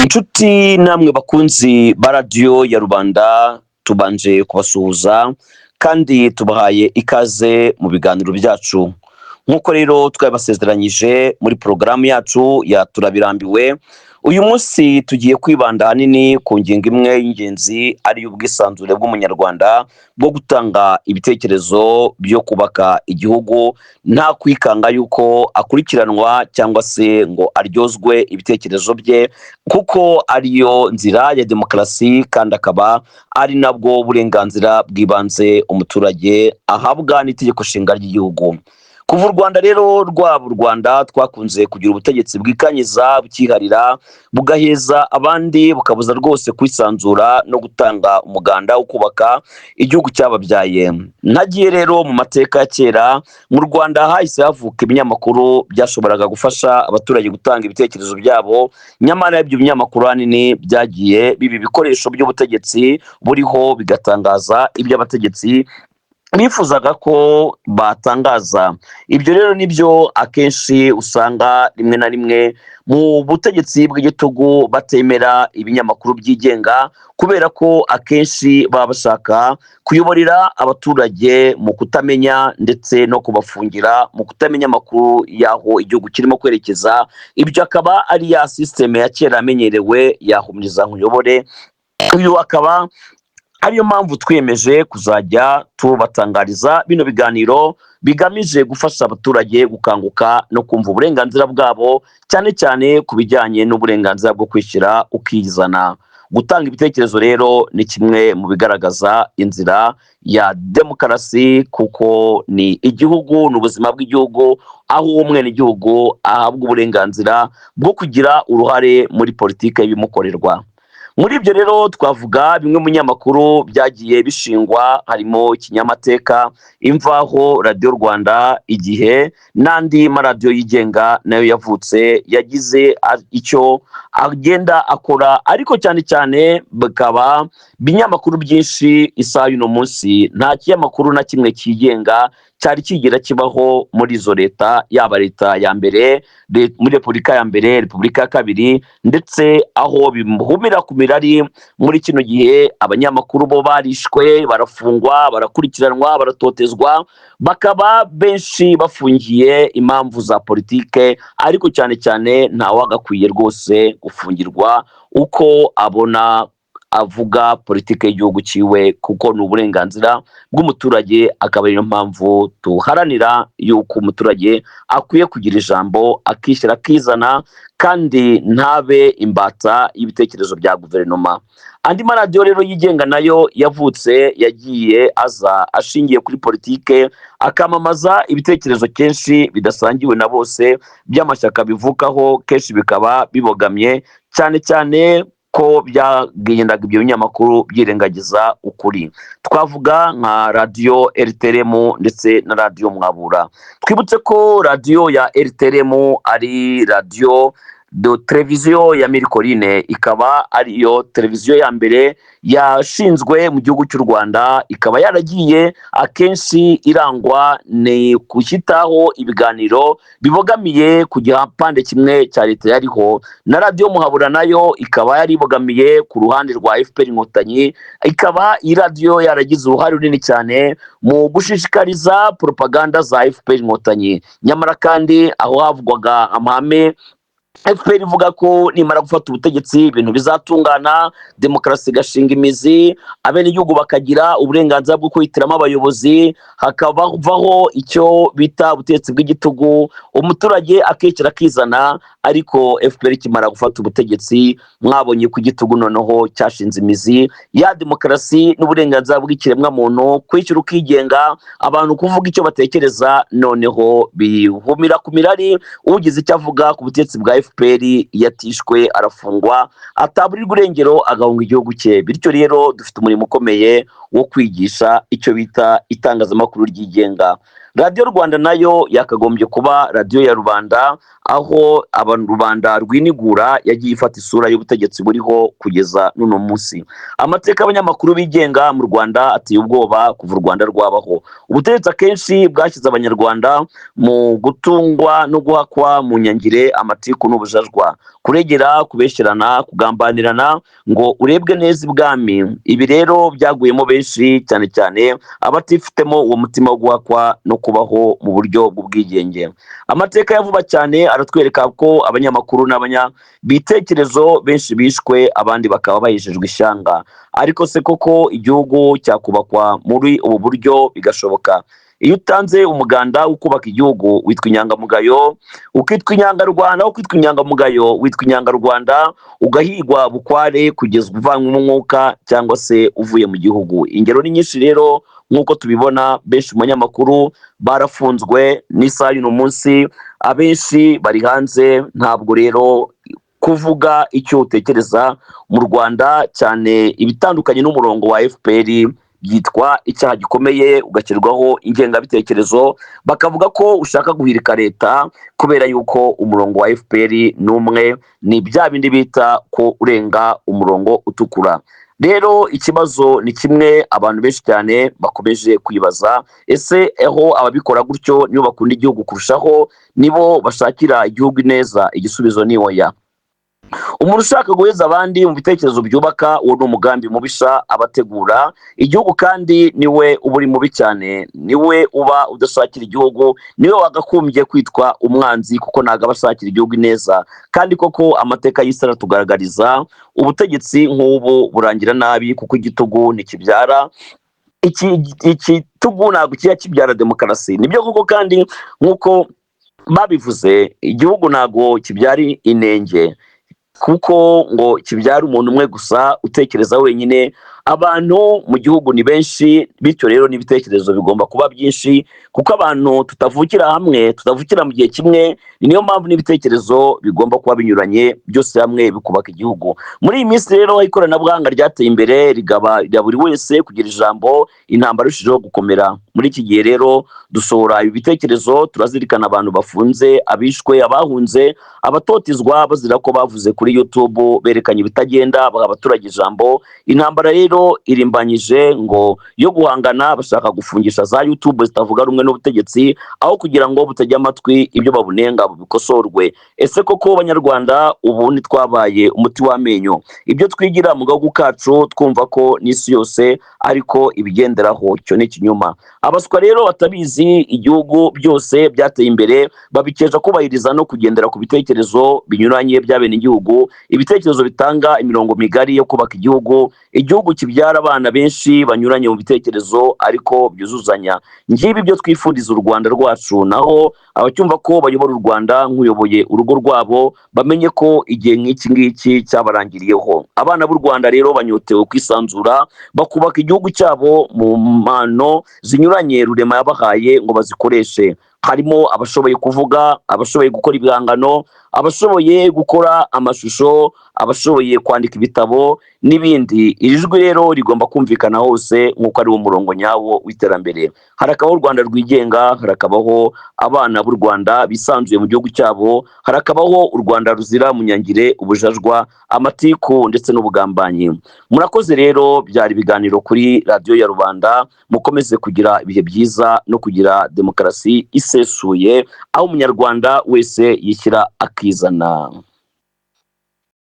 Inshuti namwe bakunzi ba Radiyo ya Rubanda, tubanje kubasuhuza kandi tubahaye ikaze mu biganiro byacu. Nk'uko rero twabasezeranyije muri porogaramu yacu ya Turabirambiwe, uyu munsi tugiye kwibanda ahanini ku ngingo imwe y'ingenzi, ariyo ubwisanzure bw'Umunyarwanda bwo gutanga ibitekerezo byo kubaka igihugu nta kwikanga yuko akurikiranwa cyangwa se ngo aryozwe ibitekerezo bye, kuko ariyo nzira ya demokarasi kandi akaba ari nabwo burenganzira bw'ibanze umuturage ahabwa n'Itegeko Nshinga ry'igihugu. Kuva u Rwanda rero rwaba u Rwanda, twakunze kugira ubutegetsi bwikanyiza, bukiharira, bugaheza abandi, bukabuza rwose kwisanzura no gutanga umuganda wo kubaka igihugu cyababyaye. Ntagiye rero mu mateka ya kera, mu Rwanda hahise havuka ibinyamakuru byashoboraga gufasha abaturage gutanga ibitekerezo byabo. Nyamara ibyo binyamakuru ahanini byagiye biba ibikoresho by'ubutegetsi buriho, bigatangaza ibyo abategetsi bifuzaga ko batangaza. Ibyo rero nibyo akenshi usanga rimwe na rimwe mu butegetsi bw'igitugu batemera ibinyamakuru byigenga, kubera ko akenshi baba bashaka kuyoborera abaturage mu kutamenya ndetse no kubafungira mu kutamenya amakuru y'aho igihugu kirimo kwerekeza. Ibyo akaba ari ya sisiteme ya kera yamenyerewe yahumuriza nkuyobore. Uyu akaba ariyo mpamvu twiyemeje kuzajya tubatangariza bino biganiro bigamije gufasha abaturage gukanguka no kumva uburenganzira bwabo, cyane cyane ku bijyanye n'uburenganzira bwo kwishyira ukizana. Gutanga ibitekerezo rero ni kimwe mu bigaragaza inzira ya demokarasi, kuko ni igihugu, ni ubuzima bw'igihugu, aho umwenegihugu ahabwa uburenganzira bwo kugira uruhare muri politiki y'ibimukorerwa. Muri ibyo rero twavuga bimwe mu binyamakuru byagiye bishingwa, harimo Ikinyamateka, Imvaho, Radiyo Rwanda, Igihe n'andi maradiyo yigenga nayo yavutse yagize icyo agenda akora, ariko cyane cyane bikaba binyamakuru byinshi. Isaha y'uno munsi nta kinyamakuru na kimwe cyigenga cyari kigira kibaho muri izo leta, yaba leta ya mbere muri Repubulika ya mbere, Repubulika ya kabiri, ndetse aho bihumira ku mirari muri kino gihe, abanyamakuru bo barishwe, barafungwa, barakurikiranwa, baratotezwa, bakaba benshi bafungiye impamvu za politike. Ariko cyane cyane ntawagakwiye rwose gufungirwa uko abona avuga politike y'igihugu cyiwe, kuko ni uburenganzira bw'umuturage. Akaba ariyo mpamvu tuharanira yuko umuturage akwiye kugira ijambo, akishyira akizana, kandi ntabe imbata y'ibitekerezo bya guverinoma. Andi maradiyo rero yigenga nayo yavutse yagiye aza ashingiye kuri politike, akamamaza ibitekerezo kenshi bidasangiwe na bose by'amashyaka bivukaho, kenshi bikaba bibogamye, cyane cyane ko byagendaga ibyo binyamakuru byirengagiza ukuri. Twavuga nka Radiyo RTLM ndetse na Radiyo Muhabura. Twibutse ko radiyo ya RTLM ari radiyo de televiziyo ya Mille Collines, ikaba ariyo televiziyo ya mbere yashinzwe mu gihugu cy'u Rwanda, ikaba yaragiye akenshi irangwa ni gushyitaho ibiganiro bibogamiye ku gipande kimwe cya leta yariho. Na Radiyo Muhabura nayo ikaba yari ibogamiye ku ruhande rwa FPR Inkotanyi, ikaba iyi radiyo yaragize uruhare runini cyane mu gushishikariza propaganda za FPR Inkotanyi. Nyamara kandi aho havugwaga amahame FPR ivuga ko nimara gufata ubutegetsi ibintu bizatungana, demokarasi igashinga imizi, abenegihugu bakagira uburenganzira bwo kwihitiramo abayobozi, hakavaho icyo bita ubutegetsi bw'igitugu, umuturage akishyira akizana. Ariko FPR ikimara gufata ubutegetsi, mwabonye ko igitugu noneho cyashinze imizi, ya demokarasi n'uburenganzira bw'ikiremwamuntu, kwishyura ukigenga, abantu kuvuga icyo batekereza, noneho bihumira ku mirari. Ugize icyo avuga ku butegetsi bwa FPR yatishwe, arafungwa, ataburirwa irengero, agahunga igihugu cye. Bityo rero dufite umurimo ukomeye wo kwigisha icyo bita itangazamakuru ryigenga. Radiyo Rwanda nayo yakagombye kuba radiyo ya rubanda, aho abantu rubanda rwinigura yagiye ifata isura y'ubutegetsi buriho kugeza n'uno munsi. Amateka y'abanyamakuru bigenga mu Rwanda ateye ubwoba. Kuva u Rwanda rwabaho, ubutegetsi akenshi bwashyize Abanyarwanda mu gutungwa no guhakwa mu nyangire, amatiku n'ubujajwa, kuregera, kubeshyerana, kugambanirana ngo urebwe neza ibwami. Ibi rero byaguyemo benshi, cyane cyane abatifitemo uwo mutima wo guhakwa no kubaho mu buryo bw'ubwigenge. Amateka ya vuba cyane aratwereka ko abanyamakuru n'abanyabitekerezo benshi bishwe, abandi bakaba bahejejwe ishyanga. Ariko se koko igihugu cyakubakwa muri ubu buryo bigashoboka? Iyo utanze umuganda wo kubaka igihugu witwa inyangamugayo, ukitwa inyangarwanda. Wo kwitwa inyangamugayo witwa inyangarwanda, ugahigwa bukware kugeza uvanywemo umwuka cyangwa se uvuye mu gihugu. Ingero ni nyinshi rero nk'uko tubibona, benshi mu banyamakuru barafunzwe, n'isaha y'uno munsi abenshi bari hanze. Ntabwo rero kuvuga icyo utekereza mu Rwanda, cyane ibitandukanye n'umurongo wa FPR, byitwa icyaha gikomeye, ugashyirwaho ingengabitekerezo, bakavuga ko ushaka guhirika leta, kubera yuko umurongo wa FPR ni umwe, ni bya bindi bita ko urenga umurongo utukura. Rero ikibazo ni kimwe abantu benshi cyane bakomeje kwibaza: ese aho ababikora gutyo nibo bakunda igihugu kurushaho, nibo bashakira igihugu neza? Igisubizo ni oya. Umuntu ushaka guheza abandi mu bitekerezo byubaka, uwo ni umugambi mubisha abategura igihugu, kandi niwe uba uri mubi cyane, niwe uba udashakira igihugu, niwe wagakumbye kwitwa umwanzi, kuko ntabwo aba ashakira igihugu neza. Kandi koko amateka y'isi aratugaragariza ubutegetsi nk'ubu burangira nabi, kuko igitugu ntikibyara, igitugu ntabwo kijya kibyara demokarasi. Nibyo koko, kandi nk'uko babivuze, igihugu ntabwo kibyara inenge, kuko ngo kibyara umuntu umwe gusa utekereza wenyine. Abantu mu gihugu ni benshi, bityo rero n'ibitekerezo bigomba kuba byinshi, kuko abantu tutavukira hamwe, tutavukira mu gihe kimwe. Ni niyo mpamvu n'ibitekerezo bigomba kuba binyuranye, byose hamwe bikubaka igihugu. Muri iyi minsi rero ikoranabuhanga ryateye imbere, rigaba rya buri wese kugira ijambo, intambara irushijeho gukomera. Muri iki gihe rero dusohora ibi bitekerezo, turazirikana abantu bafunze, abishwe, abahunze, abatotezwa bazira ko bavuze kuri YouTube, berekanye ibitagenda, baha abaturage ijambo. Intambara rero irimbanyije ngo yo guhangana, bashaka gufungisha za YouTube zitavuga rumwe n'ubutegetsi, aho kugira ngo butajya amatwi ibyo babunenga bikosorwe. Ese koko Banyarwanda, ubu ntitwabaye umuti w'amenyo? Ibyo twigira mu gahugu kacu twumva ko n'isi yose ariko ibigenderaho, icyo ni ikinyoma. Abaswa rero batabizi, igihugu byose byateye imbere babikesha kubahiriza no kugendera ku bitekerezo binyuranye by'abenegihugu, ibitekerezo bitanga imirongo migari yo kubaka igihugu, igihugu kibyara abana benshi banyuranye mu bitekerezo ariko byuzuzanya. Ngibi ibyo twifuriza u Rwanda rwacu. Naho abacyumva ko bayobora u Rwanda nk'uyoboye urugo rwabo, bamenye ko igihe nk'iki ngiki cyabarangiriyeho. Abana b'u Rwanda rero banyotewe kwisanzura, bakubaka igihugu cyabo mu mpano zinyuranye Rurema yabahaye ngo bazikoreshe. Harimo abashoboye kuvuga, abashoboye gukora ibihangano, abashoboye gukora amashusho, abashoboye kwandika ibitabo n'ibindi. Iri jwi rero rigomba kumvikana hose nk'uko ari wo murongo nyawo w'iterambere. Harakabaho u Rwanda rwigenga, harakabaho abana b'u Rwanda bisanzuye mu gihugu cyabo, harakabaho u Rwanda ruzira munyangire, ubujajwa, amatiku ndetse n'ubugambanyi. Murakoze rero, byari ibiganiro kuri Radiyo ya Rubanda. Mukomeze kugira ibihe byiza no kugira demokarasi isesuye, aho Umunyarwanda wese yishyira akizana.